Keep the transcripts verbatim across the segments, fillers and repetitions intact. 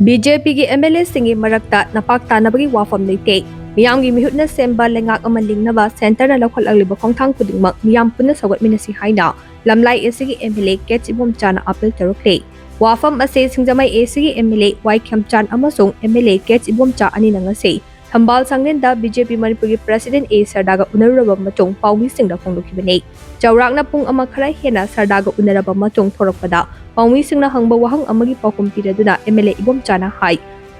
B J ꯄꯤꯒꯤ M L ꯑꯦꯁꯤꯡꯒꯤ ꯃꯔꯛꯇ ꯅꯄꯥꯛ ꯇꯥꯅꯕꯒꯤ ꯋꯥꯐꯝ ꯂꯩꯇꯦ꯫ ꯃꯤꯌꯥꯝꯒꯤ ꯃꯤꯍꯨꯠꯅ ꯁꯦꯝꯕ ꯂꯩꯉꯥꯛ ꯑꯃ ꯂꯤꯡꯅꯕ ꯁꯦꯟꯇꯔꯅ ꯂꯧꯈꯠꯂꯛꯂꯤꯕ ꯈꯣꯡꯊꯥꯡ ꯈꯨꯗꯤꯡꯃꯛ ꯃꯤꯌꯥꯝ ꯄꯨꯟꯅ ꯁꯧꯒꯠꯃꯤꯟꯅꯁꯤ ꯍꯥꯏꯅ ꯂꯝꯂꯥꯏ ꯑꯦ ꯁꯤꯒꯤ ꯑꯦꯝ ꯑꯦꯜ ꯑꯦ ꯀꯦꯠꯁ ꯏꯕꯣꯝꯆꯥꯅ ꯑꯥꯄꯤꯜ ꯇꯧꯔꯛꯂꯦ꯫ ꯋꯥꯐꯝ ꯑꯁꯤ ꯁꯤꯡꯖꯃꯩ ꯑꯦ ꯁꯤꯒꯤ ꯑꯦꯝ ꯑꯦꯜ ꯑꯦ ꯋꯥꯏ ꯈꯦꯝꯆꯥꯟ ꯑꯃꯁꯨꯡ ꯑꯦꯝ ꯑꯦꯜ ꯑꯦ ꯀꯦꯠꯁ ꯏꯕꯣꯝꯆꯥ ꯑꯅꯤꯅ ꯉꯁꯤ ꯊꯝꯕꯥꯜ ꯁꯪꯂꯦꯟꯗ ꯕꯤ ꯖꯦ ꯄꯤ ꯃꯅꯤꯄꯨꯔꯒꯤ ꯄ꯭ꯔꯦꯁꯤꯗꯦꯟ ꯑꯦ ꯁꯔꯗꯥꯒ ꯎꯅꯔꯨꯔꯕ ꯃꯇꯨꯡ ꯄꯥꯎꯃꯤꯁꯤꯡꯗ ꯐꯣꯡꯗꯣꯛꯈꯤꯕꯅꯤ꯫ ꯆꯥꯎꯔꯥꯛꯅ ꯄꯨꯡ ꯑꯃ ꯈꯔ ꯍꯦꯟꯅ ꯁꯔꯗꯥꯒ ꯎꯅꯔꯕ ꯃꯇꯨꯡ ꯊꯣꯔꯛꯄꯗ ꯄꯥꯎꯃꯤꯁꯤꯡꯅ ꯍꯪꯕ ꯋꯥꯍꯪ ꯑꯃꯒꯤ ꯄꯥꯎꯈꯨꯝ ꯄꯤꯔꯗꯨꯅ ꯑꯦꯝ ꯑꯦꯜ ꯑꯦ ꯏꯕꯣꯝꯆꯥꯅ ꯍꯥꯏ,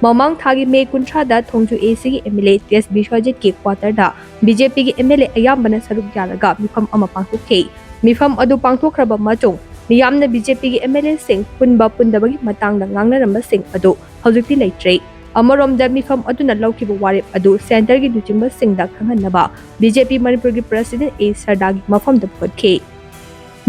ꯃꯃꯥꯡ ꯊꯥꯒꯤ ꯃꯦ ꯀꯨꯟꯊ꯭ꯔꯥꯗ ꯊꯣꯡꯖꯨ ꯑꯦ ꯁꯤꯒꯤ ꯑꯦꯝ ꯑꯦꯜ ꯑꯦ ꯇꯦꯁ ꯕꯤꯁ꯭ꯋꯖꯤꯠꯀꯤ ꯀ꯭ꯋꯥꯇꯔꯗ ꯕꯤ ꯖꯦ ꯄꯤꯒꯤ ꯑꯦꯝ ꯑꯦꯜ ꯑꯦ ꯑꯌꯥꯝꯕꯅ ꯁꯔꯨꯛ ꯌꯥꯔꯒ ꯃꯤꯐꯝ ꯑꯃ ꯄꯥꯡꯊꯣꯛꯈꯤ꯫ ꯃꯤꯐꯝ ꯑꯗꯨ ꯄꯥꯡꯊꯣꯛꯈ꯭ꯔꯕ ꯃꯇꯨꯡ ꯃꯤꯌꯥꯝꯅ ꯕꯤ ꯖꯦ ꯄꯤꯒꯤ ꯑꯦꯝ ꯑꯦꯜ ꯑꯦꯁꯤꯡ ꯄꯨꯟꯕ ꯄꯨꯟꯗꯕꯒꯤ ꯃꯇꯥꯡꯗ ꯉꯥꯡꯅꯔꯝꯕꯁꯤꯡ ꯑꯗꯨ ꯍꯧꯖꯤꯛꯇꯤ ꯂꯩꯇ꯭ꯔꯦ꯫ ꯑꯃꯔꯣꯝꯗ ꯃꯤꯐꯝ ꯑꯗꯨꯅ ꯂꯧꯈꯤꯕ ꯋꯥꯔꯦꯞ ꯑꯗꯨ ꯁꯦꯟꯇꯔꯒꯤ ꯂꯨꯆꯤꯡꯕꯁꯤꯡꯗ ꯈꯪꯍꯟꯅꯕ ꯕꯤ ꯖꯦ ꯄꯤ ꯃꯅꯤꯄꯨꯔꯒꯤ ꯄ꯭ꯔꯦꯁꯤꯗꯦꯟ ꯑꯦ ꯁꯔꯗꯥꯒꯤ ꯃꯐꯝꯗ ꯄꯨꯈꯠꯈꯤ꯫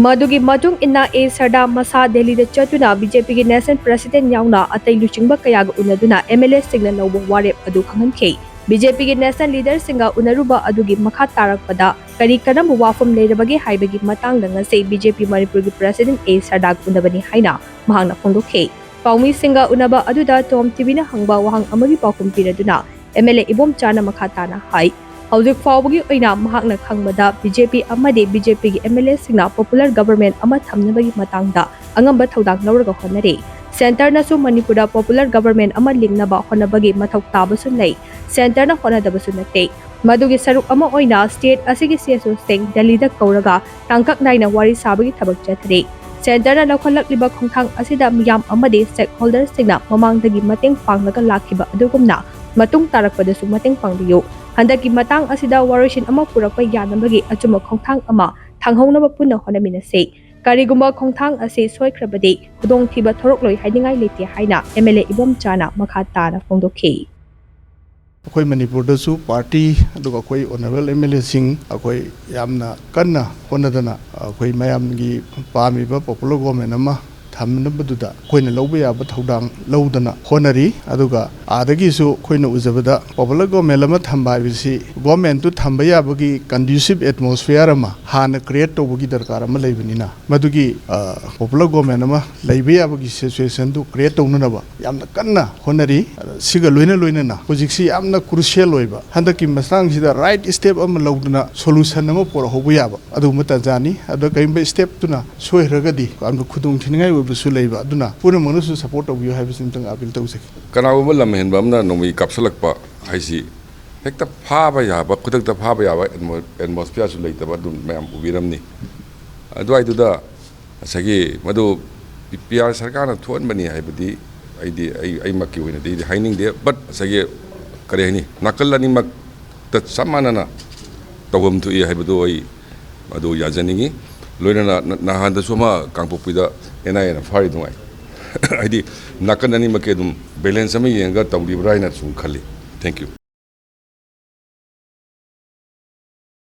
ꯃꯗꯨꯒꯤ ꯃꯇꯨꯡ ꯏꯟꯅ ꯑꯦ ꯁꯔꯗꯥ ꯃꯁꯥ ꯗꯦꯜꯂꯤꯗ ꯆꯠꯇꯨꯅ ꯕꯤ ꯖꯦ ꯄꯤꯒꯤ ꯅꯦꯁꯅꯦꯜ ꯄ꯭ꯔꯦꯁꯤꯗꯦꯟ ꯌꯥꯎꯅ ꯑꯇꯩ ꯂꯨꯆꯤꯡꯕ ꯀꯌꯥꯒ ꯎꯅꯗꯨꯅ ꯑꯦꯝ ꯑꯦꯜ ꯑꯦꯁꯤꯡꯅ ꯂꯧꯕ ꯋꯥꯔꯦꯞ ꯑꯗꯨ ꯈꯪꯍꯟꯈꯤ꯫ ꯕꯤ ꯖꯦ ꯄꯤꯒꯤ ꯅꯦꯁꯅꯦꯜ ꯂꯤꯗꯔꯁꯤꯡꯒ ꯎꯅꯔꯨꯕ ꯑꯗꯨꯒꯤ ꯃꯈꯥ ꯇꯥꯔꯛꯄꯗ ꯀꯔꯤ ꯀꯔꯝꯕ ꯋꯥꯐꯝ ꯂꯩꯔꯕꯒꯦ ꯍꯥꯏꯕꯒꯤ ꯃꯇꯥꯡꯗ ꯉꯁꯤ ꯕꯤ ꯖꯦ ꯄꯤ ꯃꯅꯤꯄꯨꯔꯒꯤ ꯄ꯭ꯔꯦꯁꯤꯗꯦꯟ ꯑꯦ ꯁꯔꯗꯥꯒ ꯎꯅꯕꯅꯤ ꯍꯥꯏꯅ ꯃꯍꯥꯛꯅ ꯐꯣꯡꯗꯣꯛꯈꯤ꯫ ꯄꯥꯎꯃꯤꯁꯤꯡꯒ ꯎꯅꯕ ꯑꯗꯨꯗ ꯇꯣꯝ ꯇꯤ ꯚꯤꯅ ꯍꯪꯕ ꯋꯥꯍꯪ ꯑꯃꯒꯤ ꯄꯥꯎꯈꯨꯝ ꯄꯤꯔꯗꯨꯅ ꯑꯦꯝ ꯑꯦꯜ ꯑꯦ ꯏꯕꯣꯝꯆꯥꯅ ꯃꯈꯥ ꯇꯥꯅ ꯍꯥꯏ, ꯍꯧꯖꯤꯛ ꯐꯥꯎꯕꯒꯤ ꯑꯣꯏꯅ ꯃꯍꯥꯛꯅ ꯈꯪꯕꯗ ꯕꯤ ꯖꯦ ꯄꯤ ꯑꯃꯗꯤ ꯕꯤ ꯖꯦ ꯄꯤꯒꯤ ꯑꯦꯝ ꯑꯦꯜ ꯑꯦꯁꯤꯡꯅ ꯄꯣꯄꯨꯂꯔ ꯒꯕꯔꯃꯦꯟ ꯑꯃ ꯊꯝꯅꯕꯒꯤ ꯃꯇꯥꯡꯗ ꯑꯉꯝꯕ ꯊꯧꯗꯥꯡ ꯂꯧꯔꯒ ꯍꯣꯠꯅꯔꯤ꯫ ꯁꯦꯟꯇꯔꯅꯁꯨ ꯃꯅꯤꯄꯨꯔꯗ ꯄꯣꯄꯨꯂꯔ ꯒꯕꯔꯃꯦꯟ ꯑꯃ ꯂꯤꯡꯅꯕ ꯍꯣꯠꯅꯕꯒꯤ ꯃꯊꯧ ꯇꯥꯕꯁꯨ ꯂꯩ꯫ ꯁꯦꯟꯇꯔꯅ ꯍꯣꯠꯅꯗꯕꯁꯨ ꯅꯠꯇꯦ꯫ ꯃꯗꯨꯒꯤ ꯁꯔꯨꯛ ꯑꯃ ꯑꯣꯏꯅ ꯁ꯭ꯇꯦꯠ ꯑꯁꯤꯒꯤ ꯁꯤ ꯑꯦꯁ ꯑꯣꯁꯤꯡ ꯗꯦꯜꯂꯤꯗ ꯀꯧꯔꯒ ꯇꯥꯡꯀꯛ ꯅꯥꯏꯅ ꯋꯥꯔꯤ ꯁꯥꯕꯒꯤ ꯊꯕꯛ ꯆꯠꯊꯔꯤ꯫ ꯁꯦꯟꯇꯔꯅ ꯂꯧꯈꯠꯂꯛꯂꯤꯕ ꯈꯣꯡꯊꯥꯡ ꯑꯁꯤꯗ ꯃꯤꯌꯥꯝ ꯑꯃꯗꯤ ꯁ꯭ꯇꯦꯛꯍꯣꯜꯗꯔꯁꯤꯡꯅ ꯃꯃꯥꯡꯗꯒꯤ ꯃꯇꯦꯡ ꯄꯥꯡꯂꯒ ꯂꯥꯛꯈꯤꯕ ꯑꯗꯨꯒꯨꯝꯅ ꯃꯇꯨꯡ ꯇꯥꯔꯛꯄꯗꯁꯨ ꯃꯇꯦꯡ ꯄꯥꯡꯕꯤꯌꯨ꯫ ꯍꯟꯗꯛꯀꯤ ꯃꯇꯥꯡ ꯑꯁꯤꯗ ꯋꯥꯔꯣꯏꯁꯤꯟ ꯑꯃ ꯄꯨꯔꯛꯄ ꯌꯥꯅꯕꯒꯤ ꯑꯆꯨꯝꯕ ꯈꯣꯡꯊꯥꯡ ꯑꯃ ꯊꯥꯡꯍꯧꯅꯕ ꯄꯨꯟꯅ ꯍꯣꯠꯅꯃꯤꯟꯅꯁꯤ꯫ ꯀꯔꯤꯒꯨꯝꯕ ꯈꯣꯡꯊꯥꯡ ꯑꯁꯤ ꯁꯣꯏꯈ꯭ꯔꯕꯗꯤ ꯈꯨꯗꯣꯡꯊꯤꯕ ꯊꯣꯔꯛꯂꯣꯏ ꯍꯥꯏꯅꯤꯡꯉꯥꯏ ꯂꯩꯇꯦ ꯍꯥꯏꯅ ꯑꯦꯝ ꯑꯦꯜ ꯑꯦ ꯏꯕꯣꯝꯆꯥꯅ ꯃꯈꯥ ꯇꯥꯅ ꯐꯣꯡꯗꯣꯛꯈꯤ꯫ ꯑꯩꯈꯣꯏ ꯃꯅꯤꯄꯨꯔꯗꯁꯨ ꯄꯥꯔꯇꯤ, ꯑꯗꯨꯒ ꯑꯩꯈꯣꯏ ꯑꯣꯅꯔꯦꯕꯜ ꯑꯦꯝ ꯑꯦꯜ ꯑꯦꯁꯤꯡ ꯑꯩꯈꯣꯏ ꯌꯥꯝꯅ ꯀꯟꯅ ꯍꯣꯠꯅꯗꯅ ꯑꯩꯈꯣꯏ ꯃꯌꯥꯝꯒꯤ ꯄꯥꯝꯃꯤꯕ ꯄꯣꯄꯨꯂꯔ ꯒꯣꯔꯃꯦꯟ ꯑꯃ ꯊꯝꯅꯕꯗꯨꯗ ꯑꯩꯈꯣꯏꯅ ꯂꯧꯕ ꯌꯥꯕ ꯊꯧꯗꯥꯡ ꯂꯧꯗꯅ ꯍꯣꯠꯅꯔꯤ꯫ ꯑꯗꯨꯒ ꯑꯥꯗꯒꯤꯁꯨ ꯑꯩꯈꯣꯏꯅ ꯎꯖꯕꯗ, popular government ꯑꯃ ꯊꯝꯕ ꯍꯥꯏꯕꯁꯤ government ꯇꯨ ꯊꯝꯕ ꯌꯥꯕꯒꯤ conducive atmosphere ꯑꯃ ꯍꯥꯟꯅ create ꯇꯧꯕꯒꯤ ꯗꯔꯀꯥꯔ ꯑꯃ ꯂꯩꯕꯅꯤꯅ, ꯃꯗꯨꯒꯤ, ꯑ, popular government ꯑꯃ ꯂꯩꯕ ꯌꯥꯕꯒꯤ situation ꯗꯨ create ꯇꯧꯅꯅꯕ ꯌꯥꯝꯅ ꯀꯟꯅ ꯍꯣꯠꯅꯔꯤ꯫ ꯑꯗ ꯁꯤꯒ ꯂꯣꯏꯅ ꯂꯣꯏꯅꯅ ꯍꯧꯖꯤꯛꯁꯤ ꯌꯥꯝꯅ crucial ꯑꯣꯏꯕ, ꯍꯟꯗꯛꯀꯤ ꯃꯇꯥꯡꯁꯤꯗ right step ꯑꯃ ꯂꯧꯗꯨꯅ solution ꯑꯃ ꯄꯨꯔꯛꯍꯧꯕ ꯌꯥꯕ ꯑꯗꯨꯒꯨꯝꯕ ꯇꯥꯟꯖꯥꯅꯤ꯫ ꯑꯗꯣ ꯀꯔꯤꯒꯨꯝꯕ step ꯇꯨꯅ ꯁꯣꯏꯈ꯭ꯔꯒꯗꯤ ꯌꯥꯝꯅ ꯈꯨꯗꯣꯡ ꯊꯤꯅꯤꯡꯉꯥꯏ ꯑꯣꯏꯕꯁꯨ ꯂꯩꯕ, ꯑꯗꯨꯅ ꯄꯨꯝꯅꯃꯛꯅꯁꯨ support ꯇꯧꯕꯤꯌꯨ ꯍꯥꯏꯕꯁꯤꯃꯇꯪ appeal ꯇꯧꯖꯒꯦ꯫ ꯀꯅꯥꯒꯨꯝꯕ ꯂꯝ ꯍꯦꯟꯕ ꯑꯃꯅ ꯅꯣꯡꯃꯩ ꯀꯥꯞꯁꯤꯜꯂꯛꯄ ꯍꯥꯏꯁꯤ ꯍꯦꯛꯇ ꯐꯥꯕ ꯌꯥꯕ, ꯈꯨꯗꯛꯇ ꯐꯥꯕ ꯌꯥꯕ atmo-, atmosphere ꯁꯨ ꯂꯩꯇꯕ ꯑꯗꯨꯝ ꯃꯌꯥꯝ ꯎꯕꯤꯔꯝꯅꯤ꯫ ꯑꯗꯨꯋꯥꯏꯗꯨꯗ ꯉꯁꯥꯏꯒꯤ ꯃꯗꯨ ꯄꯤ ꯑꯥꯔ ꯁꯔꯀꯥꯔꯅ ꯊꯣꯛꯍꯟꯕꯅꯤ ꯍꯥꯏꯕꯗꯤ ꯑꯩꯗꯤ, ꯑꯩ, ꯑꯩꯃꯛꯀꯤ ꯑꯣꯏꯅꯗꯤ ꯑꯩꯗꯤ ꯍꯥꯏꯅꯤꯡꯗꯦ꯫ But ꯉꯁꯥꯏꯒꯤ, ꯀꯔꯤ ꯍꯥꯏꯅꯤ, ꯅꯥꯀꯜ ꯑꯅꯤꯃꯛꯇ ꯆꯞ ꯃꯥꯟꯅꯅ ꯇꯧꯐꯝ ꯊꯣꯛꯏ ꯍꯥꯏꯕꯗꯨ ꯑꯩ ꯃꯗꯨ ꯌꯥꯖꯅꯤꯡꯉꯤ꯫ ꯂꯣꯏꯅꯅ ꯅ-, ꯅꯍꯥꯟꯗꯁꯨ ꯑꯃ ꯀꯥꯡꯄꯣꯛꯄꯤꯗ ꯑꯦꯟ ꯑꯥꯏ ꯑꯦꯅ ꯐꯥꯔꯤ ꯅꯨꯡꯉꯥꯏ꯫ ꯍꯥꯏꯗꯤ ꯅꯥꯀꯟ ꯑꯅꯤꯃꯛꯀꯤ ꯑꯗꯨꯝ balance ꯑꯃ ꯌꯦꯡꯉꯒ ꯇꯧꯔꯤꯕ꯭ꯔꯥ ꯍꯥꯏꯅ ꯁꯨꯝ ꯈꯜꯂꯤ꯫ Thank you꯫